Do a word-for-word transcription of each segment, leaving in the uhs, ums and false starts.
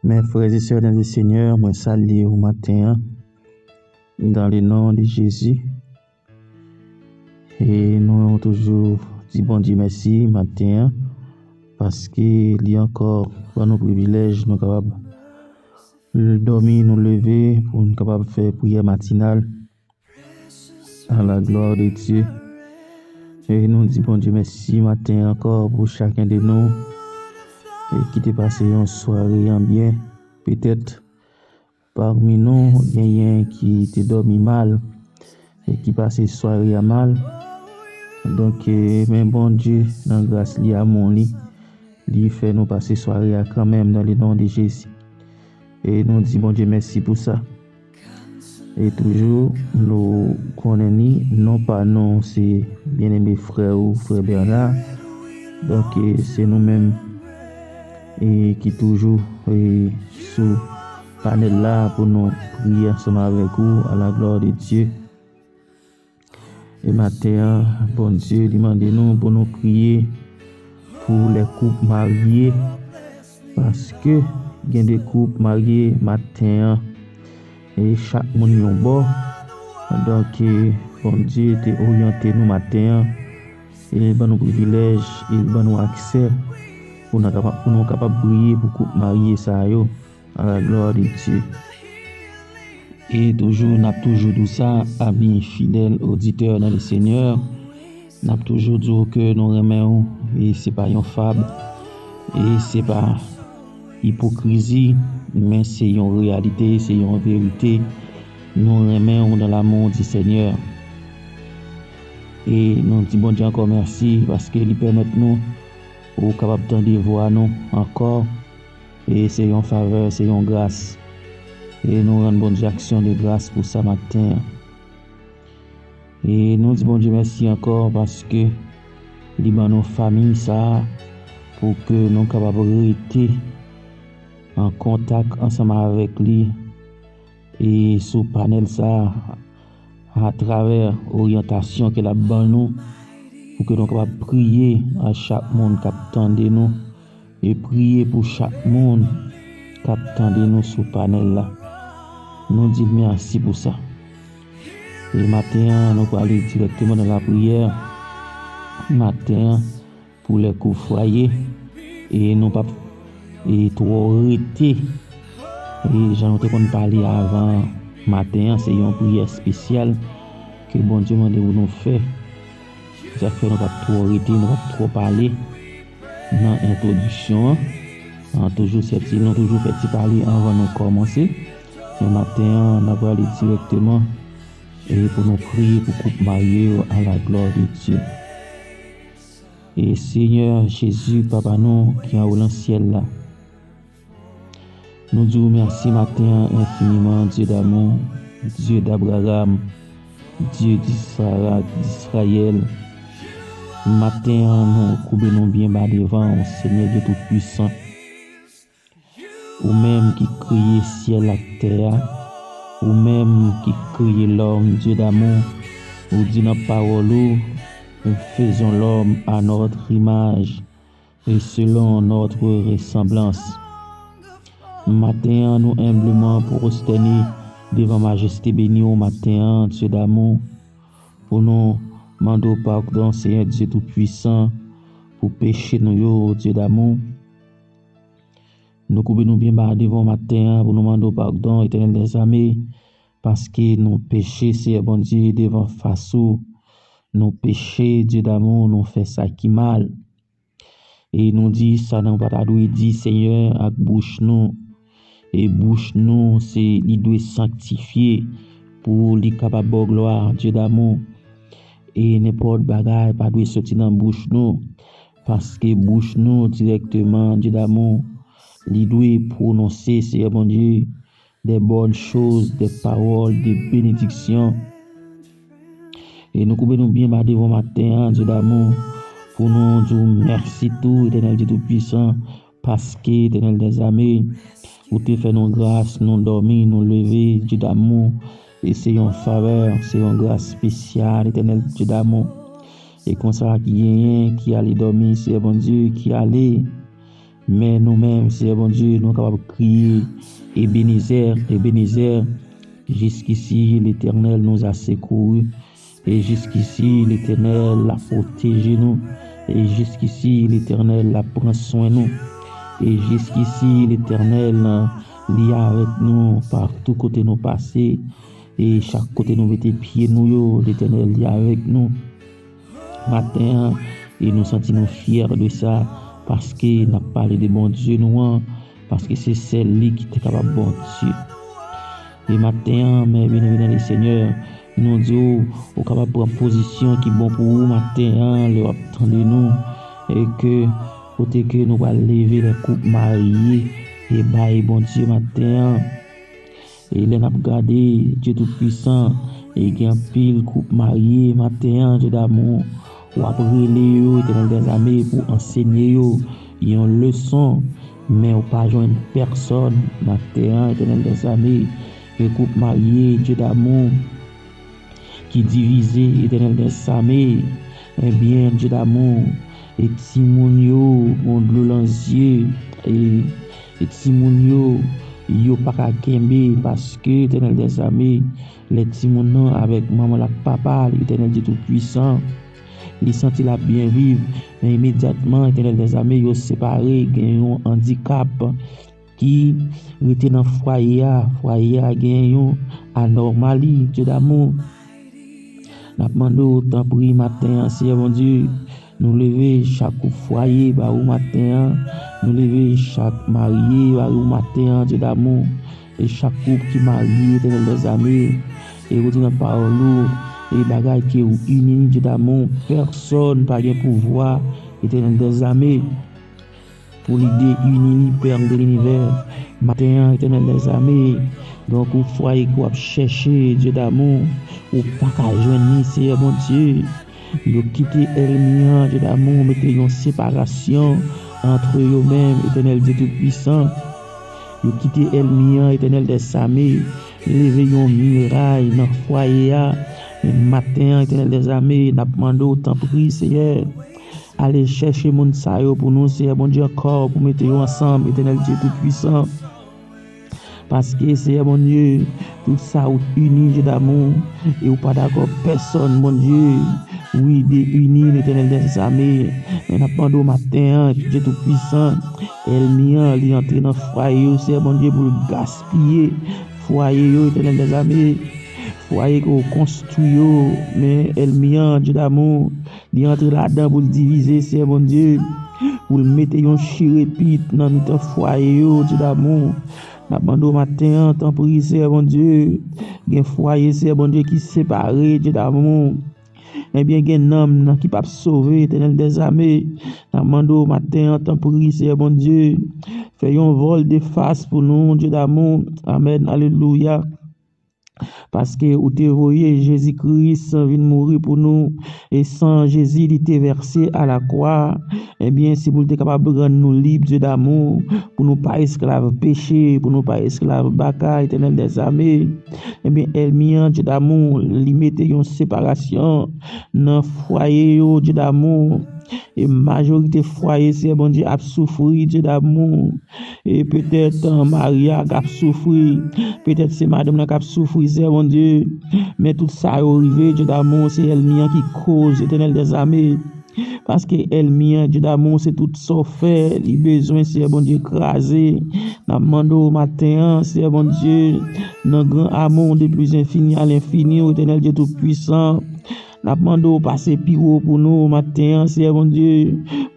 Mes frères et sœurs dans le Seigneur, mwen salye w maten an, dans le nom de Jésus. E nou toujou di Bondye mèsi maten an, paske li ankò ban nou privilèj nou kapab dòmi, nou leve pou nou kapab fè priyè matinal. À la gloire de Dieu. E nou di Bondye mèsi maten ankò pou chacun de nous, e ki te pase yon sware an byen. Petèt pami nou genyen ki te dòmi mal e ki pase sware a mal. Donk, e, men Bondye nan gras li, amou li, li fè nou pase sware a kanmenm dans le nom de Jésus. E nou di Bondye mèsi pou sa. E toujou, nou konnen ni non pa nou, se byeneme frè ou, frè Bernard. Donk, e, se nou menm, e, ki toujou, e, sou panèl la pou nou priye ansanm avèk ou, à la gloire de Dieu. E maten an, Bondye li mande nou pou nou priye pou les couples mariés, paske gen de koup marye maten an, e chak moun yon bò. Donk, e, Bondye te oryante nou maten an, e ban nou privilèj, e ban nou aksè pou nou kapab, pou nou kapab priye pou koup marye sa yo. À la gloire de Dieu. E toujou, n ap toujou di w sa, ami fidèl oditè dans le Seigneur, n ap toujou di w ke nou renmen w, e se pa yon fab, e se pa ipokrizi, men se yon reyalite, se yon verite. Nou renmen w dans l'amour du Seigneur. E nou di Bondye ankò mèsi paske li pèmèt nou ou kapab tande vwa nou ankò. E se yon favè, se yon gras. E nou rann Bondye aksyon de gras pou sa maten an. E nou di Bondye mèsi ankò paske li ban nou fanmi sa a pou ke nou kapab rete an kontak ansanm avèk li e sou panèl sa a. Atravè oryantasyon ke l ap ban nou, pou ke nou kapab priye a chak moun k ap tande nou, e priye pou chak moun k ap tande nou sou panèl la. Nou di l mèsi pou sa. E maten an, nou prale dirèkteman nan lapriyè. Maten an, pou lè kou fwaye, e nou p ap, e, twò rete. E jan nou te konn pale avan maten an, se yon priyè espesyal ke Bondye mande pou nou fè. Se sa k fè nou p ap twò rete, nou p ap twò pale nan entwodiksyon an. An toujou fè ti, nou toujou fè ti pale anvan nou kòmanse. Men maten an, n ap prale dirèkteman, e pou nou priye pou koup marye yo, à la gloire de Dieu. E Senyè Jezi, Papa nou ki anwo nan syèl la, nou di w mèsi maten an enfiniman, Dye damou, Dye d'Abraham, Dye d'Isaac, d'Israël. Maten an, nou koube nou byen ba devan w, Senyè Dye Toutpwisan. Ou menm ki kreye syèl ak tè a, ou menm ki kreye lòm, Dye damou, ou di nan pawòl ou, faisons l'homme à notre image et selon notre ressemblance. Maten an, nou enbleman pwostène devan majeste beni w maten an, Dye damou, pou nou mande w padon, Senyè Dye Toutpwisan, pou peche nou yo, Dye damou. Nou koube nou byen ba devan w maten an pou nou mande w padon, Etènèl dèzame, paske nou peche, Seyè Bondye, devan fas ou. Nou peche, Dye damou, nou fè sa ki mal. E nou di sa nou pa ta dwe di, Senyè, ak bouch nou. E bouch nou, se li dwe sanktifye pou li kapab ba w glwa, Dye damou. E nenpòt bagay pa dwe soti nan bouch nou, paske bouch nou dirèkteman, Dye damou, li dwe pwononse, Seyè Bondye, de bonnes choses, de pawòl de benediksyon. E nou koube nou byen ba devan w maten an, Dye damou, pou nou di w mèsi tou, Etènèl Dye Toutpwisan, paske, Etènèl dèzame, ou te fè nou gras, nou dòmi, nou leve, Dye damou. E se yon favè, se yon gras espesyal, Etènèl Dye damou. E konsa ki genyen, ki ale dòmi, Seyè Bondye, ki ale, Men nou menm, Seyè Bondye, nou kapab kriye, Ebenezè, Ebenezè, jusqu'ici l'Éternel nous a secourus. Et jusqu'ici, l'Éternel la pwoteje nou. Et jusqu'ici, l'Éternel la pran swen nou. Et jusqu'ici, l'Éternel, li avèk nou patou kote nou pase. E chak kote nou mete pye nou yo, Letènèl li avèk nou. Maten an, e nou santi nou fyè de sa, paske n ap pale de Bondye nou an, paske se sèl li ki te kapab Bondye. E maten an, men byeneme nan le Senyè, nou di w, ou kapab pran pozisyon ki bon pou ou maten an, lè w ap tande nou, e ke kote ke nou pral leve lè koup marye, e bay Bondye maten an. E lè n ap gade, Dye Toupisan, e gen anpil koup marye maten an, Dye damou, w ap rele yo, Etènèl dèzame, pou ansenye yo yon leson, men w pa jwenn pèsòn maten an, Etènèl dèzame, gen koup marye, Dye damou, ki divize, Etènèl dèzame, ebyen, Dye damou, e timoun yo, gon dlo nan zye, e, e timoun yo, yo pa ka kenbe, paske, Etènèl dèzame, lè timoun nan avèk manman l ak papa l, Etènèl Dye Toupisan, li santi l ap byen viv, men imedyatman, Etènèl dèzame, yo separe, gen yon andikap ki rete nan fwaye a. Fwaye a gen yon anòmali, Dye damou. N ap mande w, tanpri, maten an, Seyè Bondye, nou leve chak koup fwaye ba ou maten an. Nou leve chak marye ba ou maten an, Dye damou. E chak koup ki marye, Etènèl dèzame. E ou di nan pawòl ou, e bagay ke ou ini, Dye damou, pèsòn pa gen pouvwa, Etènèl dèzame, pou li deyini li, Pè de linivè. Maten an, Etènèl dèzame, donk, yon fwaye ke w ap chèche, Dye damou, ou pa ka jwenn li, Seyè Bondye. Yo kite ènmi an, Dye damou, mete yon separasyon antre yo menm, Etènèl Dye Toupisan. Yo kite ènmi an, Etènèl dèzame, leve yon miray nan fwaye a. Men maten an, Etènèl dèzame, n ap mande w, tanpri, Seyè, ale chèche moun sa yo pou nou, Seyè Bondye, ankò, pou mete yo ansanm, Etènèl Dye Toupisan. Paske, Seyè Bondye, tout sa ou ini, Dye damou, e ou pa dakò pèsòn, Bondye. Wi, deyini, Letènèl dèzame. Men n ap mande w maten an, Dye Toupisan, ènmi an, li antre nan fwaye yo, Seyè Bondye, pou l gaspiye fwaye yo, Etènèl dèzame. Fwaye ke w konstwi yo, men ènmi an, Dye damou, li antre ladan pou l divize, Seyè Bondye, pou l mete yon chirepit nan mitan fwaye yo, Dye damou. N ap mande w maten an, tanpri, Seyè Bondye, gen fwaye, Seyè Bondye, ki separe, Dye damou. Ebyen, gen nanm nan ki p ap sove, Etènèl dèzame. N ap mande w maten an, tanpri, Seyè Bondye, fè yon vòl de fas pou nou, Dye damou. Amèn, alelouya. Paske ou te voye Jezi Kris vin mouri pou nou, e san Jezi li te vèse a lakwa, ebyen, se pou l te kapab rann nou lib, Dye damou, pou nou pa esklav peche, pou nou pa esklav baka, Etènèl dèzame. Ebyen, ènmi an, Dye damou, li mete yon separasyon nan fwaye yo, Dye damou. E majorite fwaye, Seyè Bondye, ap soufri, Dye damou. E petèt, eh, mari a k ap soufri, petèt se madanm nan k ap soufri, Seyè Bondye. Men tout sa yo rive, Dye damou, se ènmi an ki koz, Etènèl dèzame. Paske ènmi an, Dye damou, se tout sa w fè, li bezwen, Seyè Bondye, kraze. N ap mande w maten an, Seyè Bondye, nan gran amou de plis enfini a lenfini, Etènèl Dye Toupisan. N ap mande w pase pi wo pou nou maten an, Seyè Bondye,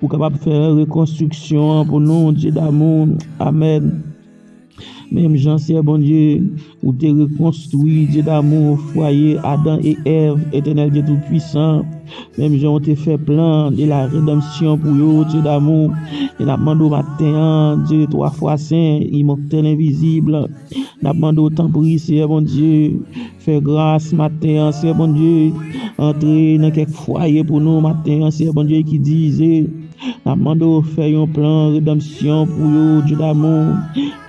pou w kapab fè rekonstriksyon an pou nou, Dye damou. Amèn. Menm jan, Seyè Bondye, ou te rekonstwi, Dye damou, fwaye Adan e Èv, Etènèl Dye Toupisan. Menm jan ou te fè plan de la redanmsyon pou yo, Dye damou. E n ap mande w maten an, Dye twa fwa sen, imòtèl, envizib. N ap mande w, tanpri, Seyè Bondye, fè gras maten an, Seyè Bondye, antre nan kèk fwaye pou nou maten an, Seyè Bondye, ki divize. N ap mande w fè yon plan redanmsyon pou yo, Dye damou,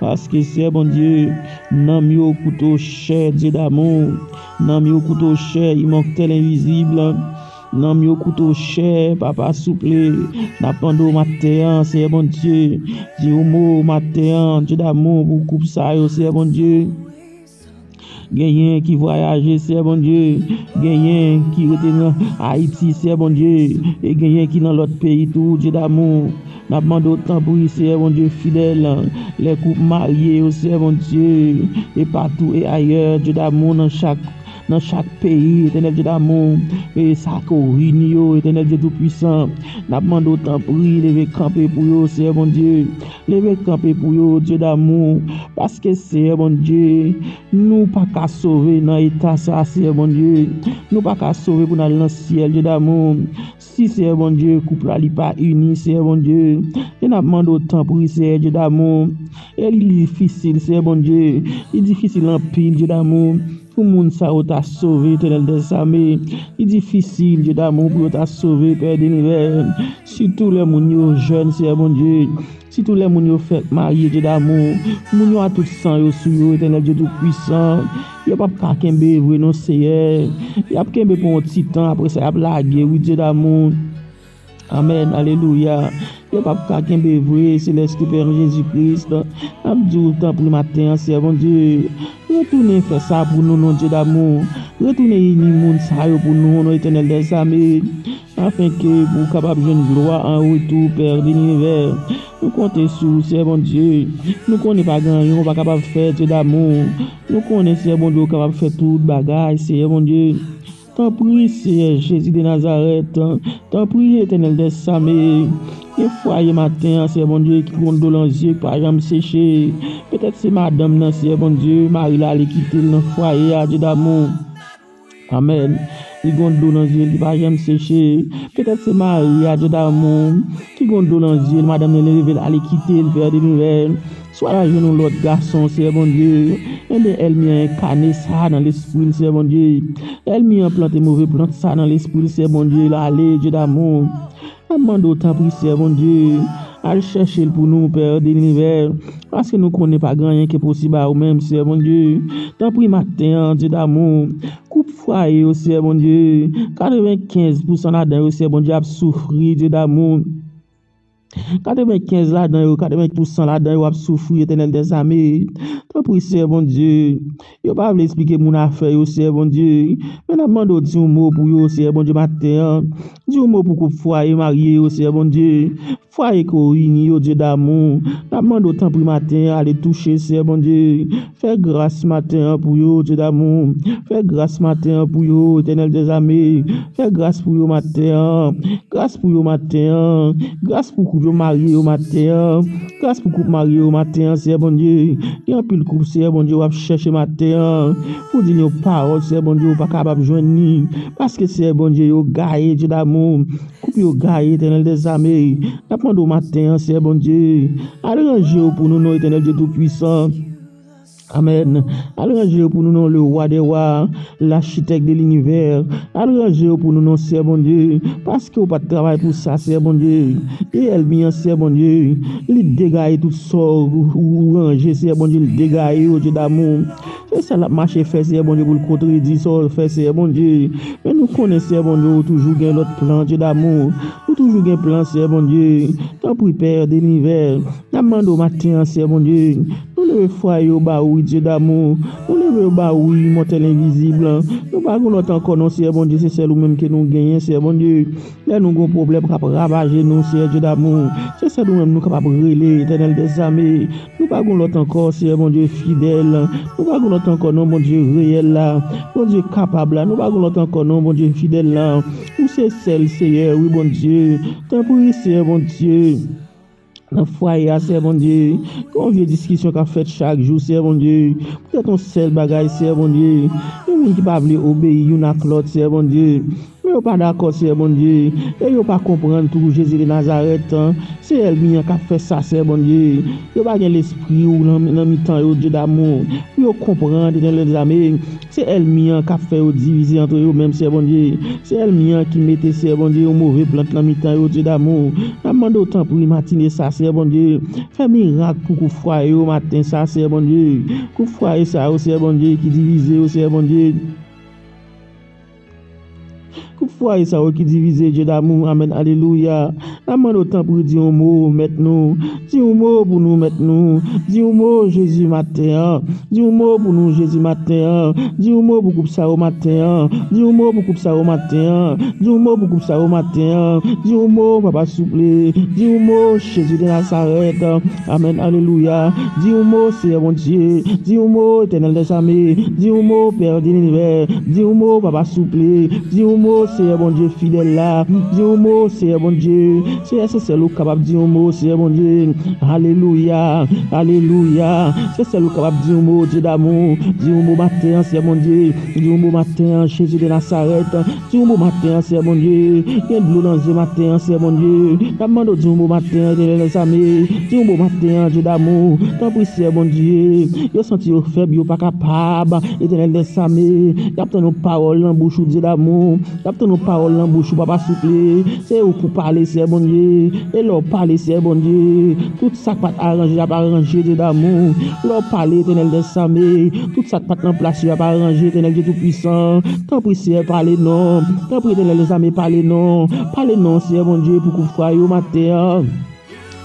paske, Seyè Bondye, nanm yo koute w chè, Dye damou, nanm yo koute w chè, imòtèl, envizib. Nanm yo koute w chè, papa, souple. N ap mande w maten an, Seyè Bondye, di yon mo maten an, Dye damou, pou koup sa yo, Seyè Bondye. Genyen ki vwayaje, Seyè Bondye. Genyen ki rete nan Ayiti, Seyè Bondye. E genyen ki nan lòt peyi tou, Dye damou. N ap mande w tanpri, Seyè Bondye fidèl, lè koup marye yo, Seyè Bondye, e patou e ayè, Dye damou, nan chak, nan chak peyi, Etènèl Dye damou, e sa k reyini yo, Etènèl Dye Toupwisan. N ap mande w tanpri, leve kanpe pou yo, Seyè Bondye. Leve kanpe pou yo, Dye damou, paske, Seyè Bondye, nou pa ka sove nan eta sa, Seyè Bondye. Nou pa ka sove pou n al nan syèl, Dye damou. Si, Seyè Bondye, koup la li pa ini, Seyè Bondye, e n ap mande w tanpri, Seyè Dye damou. E li difisil, Seyè Bondye. Li difisil anpil, Dye damou, pou moun sa yo ta sove, Etènèl dèzame. Li difisil, Dye damou, pou yo ta sove, Pè de linivè. Sitou lè moun yo jèn, Seyè Bondye. Sitou lè moun yo fèk marye, Dye damou. Moun yo a tout san yo sou yo, Etènèl Dye Toupwisan. Yo p ap ka kenbe vre non, Seyè. Y ap kenbe pou yon ti tan, apre sa, y ap lage, wi, Dye damou. Amèn, alelouya. Yo p ap ka kenbe vre, Selès Pè Jezi Kris. N ap di w tanpri maten an, Seyè Bondye. Retounen fè sa pou nou, non, Dye damou. Retounen ini moun sa yo pou nou, non, Etènèl dèzame. Afenke pou w kapab jwenn glwa an retou, Pè de linivè. Nou konte sou ou, Seyè Bondye. Nou konnen pa gen anyen ou pa kapab fè, Dye damou. Nou konnen, Seyè Bondye, ou kapab fè tout bagay, Seyè Bondye. Tanpri, Seyè Jezi de Nazarèt. Tanpri, Etènèl dèzame. Gen fwaye maten an, Seyè Bondye, ki gon dlo nan zye, ki pa janm seche. Petèt se madanm nan, Seyè Bondye, mari l ale kite l nan fwaye a, Dye damou. Amèn. Li gon dlo nan zye l ki pa janm seche. Petèt se mari a, Dye damou, ki gon dlo nan zye l, madanm nan leve l ale kite l, Pè de linivè. Swa l al jwenn yon lòt gason, Seyè Bondye. Enben, ènmi an enkane sa nan lespri l, Seyè Bondye. Ènmi an plante move plant sa nan lespri l, Seyè Bondye. L ale, Dye damou. N ap mande w tanpri, Seyè Bondye, al chèche l pou nou, Pè de linivè, paske nou konnen pa gen anyen ki enposib a ou menm, Seyè Bondye. Tanpri maten an, Dye damou, koup fwaye yo, Seyè Bondye. Katrevenkenz pousan ladan yo, Seyè Bondye, ap soufri, Dye damou. Katrevenkenz ladan yo, katrevenkenz pousan ladan yo ap soufri, Etènèl dèzame. Tanpri, Seyè Bondye, yo pa vle eksplike moun afè yo, Seyè Bondye. Men n ap mande w di yon mo pou yo, Seyè Bondye, maten an. Di yon mo pou koup fwaye marye yo, Seyè Bondye. Fwaye k reyini yo, Dye damou. N ap mande w tanpri maten an, ale touche, Seyè Bondye. Fè gras maten an pou yo, Dye damou. Fè gras maten an pou yo, Etènèl dèzame. Fè gras pou yo maten an. Gras pou yo maten an. Gras pou koup yo marye yo maten an. Gras pou koup marye yo maten an, Seyè Bondye. Gen anpil koup, Seyè Bondye, w ap chèche maten an. Pou di l yon pawòl, Seyè Bondye, ou pa kapab jwenn li. Paske, Seyè Bondye, yo gaye, Dye damou. Koup yo gaye, Etènèl dèzame. N ap mande w maten an, Seyè Bondye. Al ranje yo pou nou, non, Etènèl Dye Toupwisan. Amèn. Al ranje yo pou nou, non, le roi des rois, l'architecte de l'univers. Al ranje yo pou nou, non, Seyè Bondye. Paske ou pa t travay pou sa, Seyè Bondye. E ènmi an, Seyè Bondye, li degaye tout sa w, ou, ou ranje, Seyè Bondye, li degaye yo, Dye damou. Se sa l ap mache fè, Seyè Bondye, pou l kontredi sa w fè, Seyè Bondye. Men nou konnen, Seyè Bondye, ou toujou gen lòt plan, Dye damou. Ou toujou gen plan, Seyè Bondye. Tanpri, Pè de linivè, n ap mande w maten an, Seyè Bondye. Nou leve fwaye yo ba ou, wi, Dye damou. Nou leve yo ba ou, wi, mòtèl envizib. Nou pa gen lòt ankò, non, Seyè Bondye. Se sèl ou menm ke nou genyen, Seyè Bondye. Lè nou gon pwoblèm k ap ravaje nou, Seyè Dye damou, se sèl ou menm nou kapab rele, Etènèl dèzame. Nou pa gon lòt ankò, Seyè Bondye fidèl. Nou pa gon lòt ankò, non, Bondye reyèl la, Bondye kapab la. Nou pa gon lòt ankò, non, Bondye fidèl la. Ou se sèl Seyè, wi, Bondye. Tanpri, Seyè Bondye. Nan fwaye a, Seyè Bondye, gen yon vye diskisyon k ap fèt chak jou, Seyè Bondye. Poutèt yon sèl bagay, Seyè Bondye. Gen moun ki pa vle obeyi youn ak lòt, Seyè Bondye. Men yo pa dakò, Seyè Bondye. E yo pa konprann tou Jezi de Nazarèt, se ènmi an k ap fè sa, Seyè Bondye. Yo pa gen lespri ou nan, nan mitan yo, Dye damou. Pou yo konprann, Etènèl dèzame. Se ènmi an k ap fè yo divize antre yo menm, Seyè Bondye. Se ènmi an ki mete, Seyè Bondye, yon move plant nan mitan yo, Dye damou. N ap mande w tanpri, matine sa, Seyè Bondye. Fè mirak pou koup fwaye yo maten sa, Seyè Bondye. Koup fwaye sa yo, Seyè Bondye, ki divize yo, Seyè Bondye. Koup fwaye sa yo ki divize, Dye damou, amèn, alelouya. N ap mande w tanpri di yon mo, mèt nou. Di yon mo pou nou, mèt nou. Di yon mo, Jezi, maten an. Di yon mo pou nou, Jezi, maten an. Di yon mo pou koup sa yo maten an. Di yon mo pou koup sa yo maten an. Di yon mo pou koup sa yo maten an. Di yon mo, papa, souple. Di yon mo, Jezi de Nazarèt. Amèn, alelouya. Di yon mo, Seyè Bondye. Di yon mo, Etènèl dèzame. Di yon mo, Pè de linivè. Di yon mo, papa, souple. Di yon mo, Seyè Bondye fidèl la. Di yon mo, Seyè Bondye. Seyè, se sèl ou kapab di yon mo, Seyè Bondye. Alelouya, alelouya. Se sèl ou kapab di yon mo, Dye damou. Di yon mo maten an, Seyè Bondye. Di yon mo maten an, Jezi de Nazarèt. Di yon mo maten an, Seyè Bondye. Gen dlo nan zye maten an, Seyè Bondye. N ap mande w di yon mo maten an, Etènèl dèzame. Di yon mo maten an, Dye damou. Tanpri, Seyè Bondye. Yo santi yo fèb, yo pa kapab. Etènèl dèzame. Y ap tann yon pawòl nan bouch ou, Dye damou. Y ap tann yon pawòl nan bouch ou, papa, souple. Se ou pou pale, Seyè Bondye. E lè w pale, Seyè Bondye, tout sa k pa t aranje ap aranje, Dye damou. Lè w pale, Etènèl dèzame, tout sa k pa t nan plas yo ap aranje, Etènèl Dye Toupisan. Tanpri, Seyè, pale non. Tanpri, Etènèl dèzame, pale non. Pale non, Seyè Bondye, pou koup fwaye yo maten an.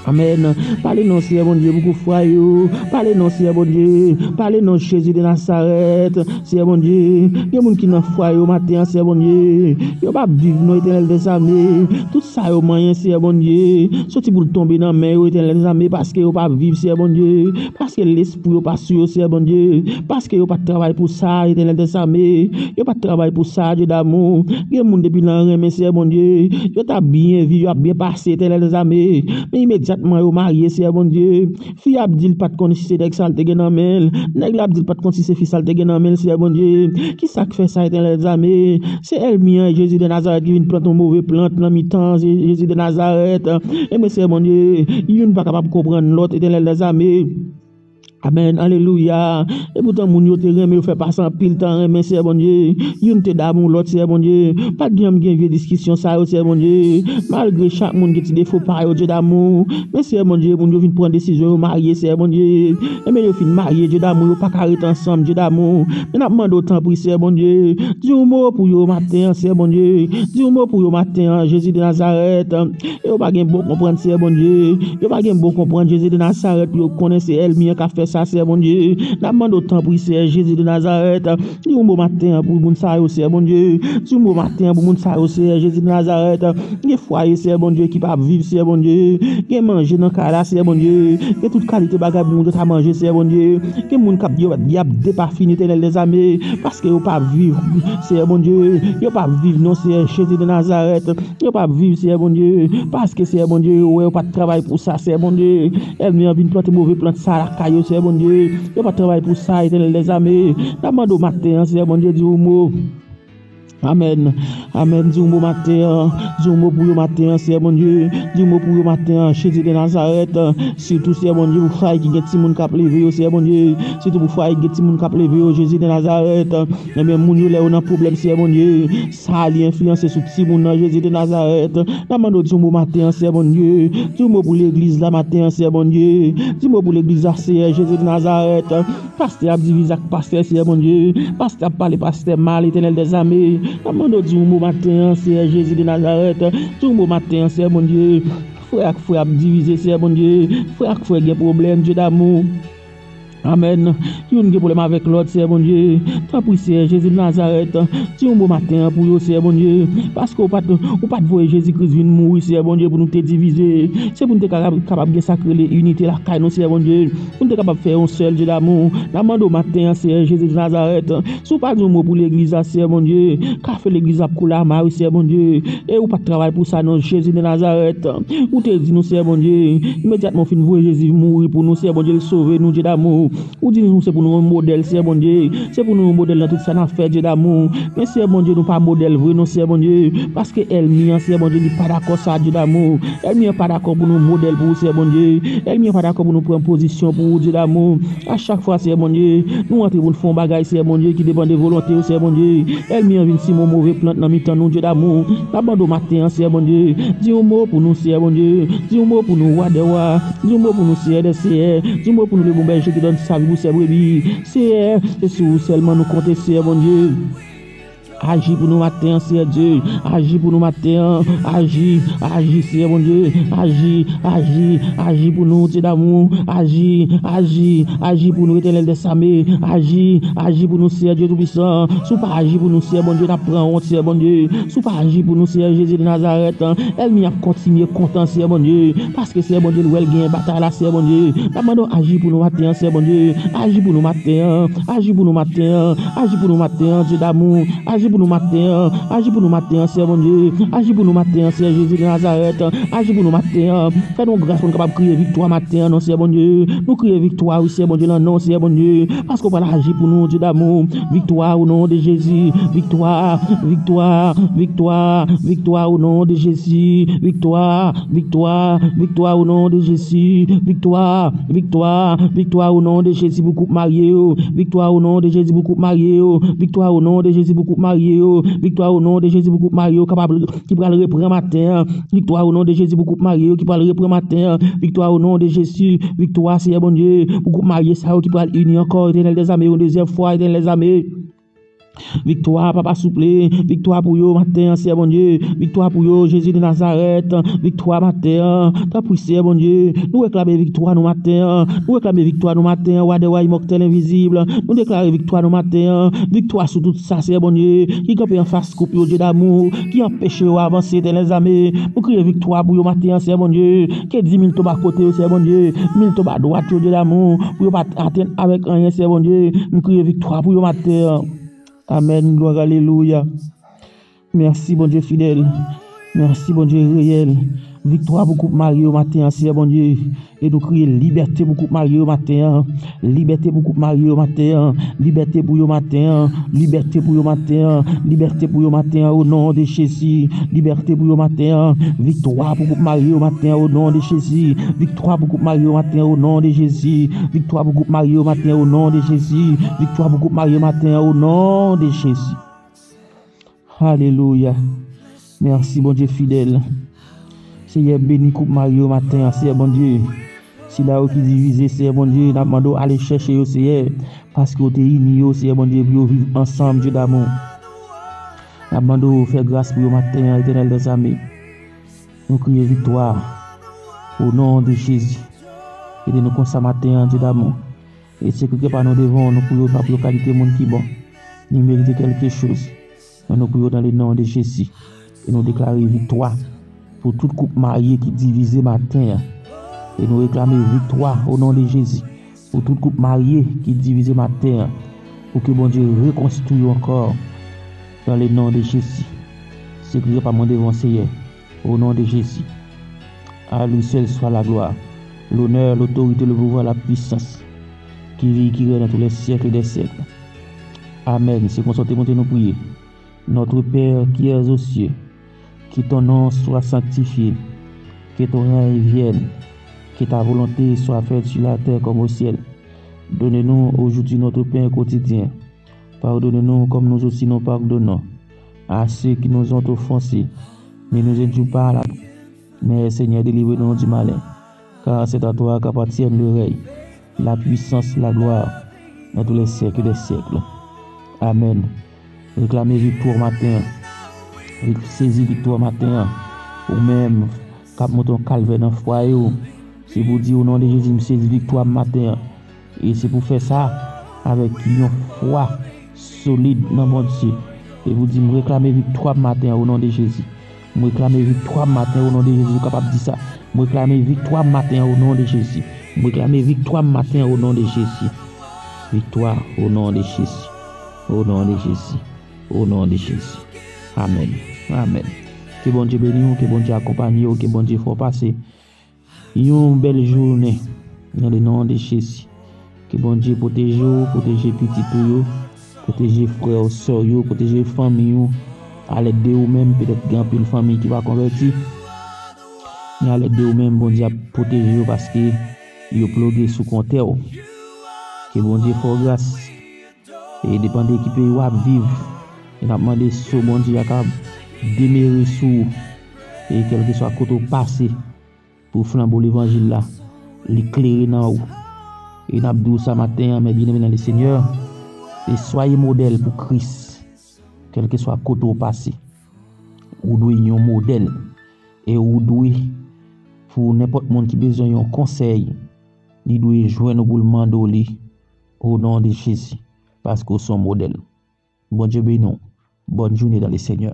Amèn. Pale non, Seyè Bondye, pou koup fwaye yo. Pale non, Seyè Bondye. Pale non, Jezi de Nazarèt. Seyè Bondye, gen moun ki nan fwaye yo maten an, Seyè Bondye. Yo p ap viv non, Etènèl dèzame. Tout sa yo manyen, Seyè Bondye, soti pou l tonbe nan men yo, Etènèl dèzame, paske yo p ap viv, Seyè Bondye. Paske lespri yo pa sou yo, Seyè Bondye. Paske yo pa t travay pou sa, Etènèl dèzame. Yo pa t travay pou sa, Dye damou. Gen moun depi nan renmen, Seyè Bondye, yo t ap byen viv, yo ap byen pase, Etènèl dèzame. Men imedyatman yo marye, Seyè Bondye, fi a ap di l pa t konn si se nèg sa l te gen nan men l. Nèg la ap di l pa t konn si se fi sa l te gen nan men l, Seyè Bondye. Kisa k fè sa, Etènèl dèzame? Se ènmi an, Jezi de Nazarèt, ki vin plante yon move plant nan mitan Je- Jezi de Nazarèt. Ebyen, Seyè Bondye, youn pa kapab konprann lòt, Etènèl dèzame. Amèn, alelouya. E poutan, moun yo te renmen, yo fè pase anpil tan renmen, Seyè Bondye. Youn te damou lòt, Seyè Bondye. Pa t janm gen vye diskisyon sa yo, Seyè Bondye. Malgre chak moun gen ti defo pa yo, Dye damou. Men, Seyè Bondye, moun yo vin pran desizyon, yo marye, Seyè Bondye. Ebyen, yo fin marye, Dye damou, yo pa ka ret ansanm, Dye damou. Men n ap mande w, tanpri, Seyè Bondye, di yon mo pou yo maten an, Seyè Bondye. Di yon mo pou yo maten an, Jezi de Nazarèt. Yo pa gen bon konprann, Seyè Bondye. Yo pa gen bon konprann, Jezi de Nazarèt, pou yo konnen se ènmi an k ap fè sa, Seyè Bondye. N ap mande w, tanpri, Seyè Jezi de Nazarèt, di yon mo maten an pou moun sa yo, Seyè Bondye. Di yon mo maten an pou moun sa yo, Seyè Jezi de Nazarèt. Gen fwaye, Seyè Bondye, ki p ap viv, Seyè Bondye. Gen manje nan kay la, Seyè Bondye. Gen tout kalite bagay pou moun yo ta manje, Seyè Bondye. Gen moun k ap, y ap, y ap depafini, Etènèl dèzame, paske yo p ap viv, Seyè Bondye. Yo p ap viv non, Seyè Jezi de Nazarèt. Yo p ap viv, Seyè Bondye, paske, Seyè Bondye, yo wè yo pa t travay pou sa, Seyè Bondye. Ènmi an vin plante move plant sa lakay yo, Seyè Bondye. Yo pa t travay pou sa, Etènèl dèzame. N ap mande w maten an, Seyè Bondye, di yon mo. Amèn. Amèn. Di yon mo maten an. Di yon mo pou yo maten an, Seyè Bondye. Di yon mo pou yo maten an, Jezi de Nazarèt. Sitou, Seyè Bondye, pou fwaye ki gen timoun k ap leve yo, Seyè Bondye. Sitou pou fwaye ki gen timoun k ap leve yo, Jezi de Nazarèt. Ebyen, moun yo, lè yo nan pwoblèm, Seyè Bondye, sa li enfliyanse sou timoun nan, Jezi de Nazarèt. N ap mande w di yon mo maten an, Seyè Bondye. Di yon mo pou legliz la maten an, Seyè Bondye. Di yon mo pou legliz la, Seyè Jezi de Nazarèt. Pastè ap divize ak pastè, Seyè Bondye. Pastè ap pale pastè mal, Etènèl dèzame. N ap mande w di yon mo maten an, Seyè Jezi de Nazarèt. Di yon mo maten an, Seyè Bondye. Frè ak frè ap divize, Seyè Bondye. Frè ak frè gen pwoblèm, Dye damou. Amèn. Youn gen pwoblèm avèk lòt, Seyè Bondye. Tanpri, Seyè Jezi de Nazarèt, di yon mo maten an pou yo, Seyè Bondye. Paske ou pa t, ou pa t voye Jezi Kris vin mouri, Seyè Bondye, pou nou te divize. Se pou nou te kapab, kapab gen sa k rele inite lakay nou, Seyè Bondye. Pou nou te kapab fè yon sèl, Dye damou. N ap mande w maten an, Seyè Jezi de Nazarèt, si w pa di yon mo pou legliz la, Seyè Bondye, kafe legliz ap koule a mari, Seyè Bondye. E ou pa t travay pou sa non, Jezi de Nazarèt. Ou te di nou, Seyè Bondye, imedyatman w fin voye Jezi mouri pou nou, Seyè Bondye, l sove nou, Dye damou. Ou di nou se pou nou yon modèl, Seyè Bondye. Se pou nou yon modèl nan tout sa n ap fè, Dye damou. Men, Seyè Bondye, nou pa modèl vre non, Seyè Bondye. Paske ènmi an, Seyè Bondye, li pa dakò sa, Dye damou. Ènmi an pa dakò pou nou modèl pou ou, Seyè Bondye. Ènmi an pa dakò pou nou pran pozisyon pou ou, Dye damou. A chak fwa, Seyè Bondye, nou antre pou n fè yon bagay, Seyè Bondye, ki depann de volonte w, Seyè Bondye, ènmi an vin simen yon move plant nan mitan nou, Dye damou. N ap mande w maten an, Seyè Bondye, di yon mo pou nou, Seyè Bondye. Di yon mo pou nou, Wa dè wa. Di yon mo pou nou, Seyè dè seyè. Di yon mo pou nou, le bon bèje ki donne sa vie pour ses brebis. Seyè, se sou ou sèlman nou konte, Seyè Bondye. Aji pou nou maten an, Seyè Dye. Aji pou nou maten an. Aji, aji, Seyè Bondye. Aji, aji, aji pou nou, Dye damou. Aji, aji, aji pou nou, Etènèl dèzame. Aji, aji pou nou, Seyè Dye Toupisan. Si w pa aji pou nou, Seyè Bondye, n ap pran wont, Seyè Bondye. Si w pa aji pou nou, Seyè Jezi de Nazarèt, ènmi ap kontinye kontan, Seyè Bondye. Paske, Seyè Bondye, l wè l genyen batay la, Seyè Bondye. N ap mande w aji pou nou maten an, Seyè Bondye. Aji pou nou maten an. Aji pou nou maten an. Aji pou nou maten an, Dye damou. Aji pou nou maten an. Aji pou nou maten an, Seyè Bondye. Aji pou nou maten an, Seyè Jezi de Nazarèt. Aji pou nou maten an. Fè nou gras pou nou kapab kriye viktwa maten an, non, Seyè Bondye. Nou kriye viktwa, wi, Seyè Bondye, nan non, Seyè Bondye. Paske w pral aji pou nou, Dye damou. Viktwa, o non de Jezi. Viktwa, viktwa, viktwa, viktwa, o non de Jezi. Viktwa, viktwa, viktwa, o non de Jezi. Viktwa, viktwa, viktwa, o non de Jezi pou koup marye yo. Viktwa, o non de Jezi pou koup marye yo. Viktwa, o non de Jezi pou koup marye yo. Viktwa, o non de Jezi pou koup marye yo kapab, ki pral repran maten an. Viktwa, o non de Jezi pou koup marye yo ki pral repran maten an. Viktwa, o non de Jezi. Viktwa, Seyè Bondye, pou koup marye sa yo ki pral ini ankò, Etènèl dèzame, yon dezyèm fwa, Etènèl dèzame. Viktwa, papa, souple. Viktwa pou yo maten an, Seyè Bondye. Viktwa pou yo, Jezi de Nazarèt. Viktwa maten an. Tanpri, Seyè Bondye. Nou reklame viktwa nou maten an. Nou reklame viktwa nou maten an, Wa dè wa, Imòtèl, Envizib. Nou deklare viktwa nou maten an. Viktwa sou tout sa, Seyè Bondye, ki kanpe anfas koup yo, Dye damou, ki anpeche yo avanse, Etènèl dèzame. Nou kriye viktwa pou yo maten an, Seyè Bondye. Ke di mil tonbe akote yo, Seyè Bondye. Mil tonbe adwat yo, Dye damou. Pou yo pa atenn avèk anyen, Seyè Bondye. Nou kriye viktwa pou yo maten an. Amèn. Glwa, alelouya. Mèsi, Bondye fidèl. Mèsi, Bondye reyèl. Viktwa pou koup marye yo maten an, Seyè Bondye. E nou kriye libète pou koup marye yo maten an. Libète pou koup marye yo maten an. Libète pou yo maten an. Libète pou yo maten an. Libète pou yo maten an, o non de Jezi. Libète pou yo maten an. Viktwa pou koup marye yo maten an, o non de Jezi. Viktwa pou koup marye yo maten an, o non de Jezi. Viktwa pou koup marye yo maten an, o non de Jezi. Viktwa pou koup marye yo maten an, o non de Jezi. Alelouya. Mèsi, Bondye fidèl. Seyè, beni koup marye yo maten an, Seyè Bondye. Sila yo ki divize, Seyè Bondye, n ap mande w ale chèche yo, Seyè, paske w te ini yo, Seyè Bondye, pou yo viv ansanm, Dye damou. N ap mande w fè gras pou yo maten an, Etènèl dèzame. Nou kriye viktwa, o non de Jezi. Ede nou konsa maten an, Dye damou. E sekretè pa nou devan w, nou priye w pa pou yo kalite moun ki bon, ni merite kèlke choz. Men nou priye w nan le non de Jezi. E nou deklare viktwa pou tout koup marye ki divize maten an. E nou reklame viktwa o non de Jezi pou tout koup marye ki divize maten an. Pou ke Bondye rekonstwi yo ankò nan le non de Jezi. Sekretè pa mwen devan w, Seyè. Au nom de Jésus. À lui seul soit la gloire, l'honneur, l'autorité, le pouvoir, la puissance, qui vit, qui règne dans tous les siècles des siècles. Amen. Se konsa w te monte nou priye. Notre Père qui es aux cieux, que ton nom soit sanctifié, que ton règne vienne, que ta volonté soit faite sur la terre comme au ciel. Donne-nous aujourd'hui notre pain quotidien. Pardonne-nous comme nous aussi nous pardonnons à ceux qui nous ont offensés. Ne nous induis pas à la, mais Seigneur, délivre-nous du malin. Car c'est à toi qu'appartiennent le règne, la puissance, la gloire, dans tous les siècles des siècles. Amen. Reklame viktwa maten an. Sezi viktwa maten an. Ou menm k ap monte yon kalvè nan fwaye w, se pou di, o non de Jezi, m sezi viktwa m maten an. E se pou fè sa avèk yon fwa solid nan Bondye. E pou di, m reklame viktwa m maten an o non de Jezi. M reklame viktwa m maten an o non de Jezi. Ou kapab di sa. M reklame viktwa m maten an o non de Jezi. M reklame viktwa m maten an o non de Jezi. Viktwa o non de Jezi. O non de Jezi. O non de Jezi. Amèn. Amèn. Ke Bondye beni w, ke Bondye akonpanye w, ke Bondye fè w pase yon bèl jounen nan le non de Jezi. Ke Bondye pwoteje w, pwoteje pitit ou yo, pwoteje frè w, sè w yo, pwoteje fanmi w. Alèd de ou menm, petèt gen anpil fanmi ki pa konvèti. Men alèd de ou menm, Bondye ap pwoteje yo paske yo ploge sou kontè w. Ke Bondye fè w gras. E depann de ki peyi w ap viv, e n ap mande so Bondye a ka demere sou ou. E kèlkeswa kote w pase, pou flanbo levanjil la, li klere nan ou. E n ap di w sa maten an, mes bien-aimés dans le Seigneur, e soyez modèle pou Kris. kèlkeswa kote w pase. Ou dwe yon modèl. E ou dwe, pou nenpòt moun ki bezwen yon konsèy, li dwe jwenn ou pou l mande w li, o non de Jezi, paske w se yon modèl. Bondye beni w. Bòn jounen dan le Senyè.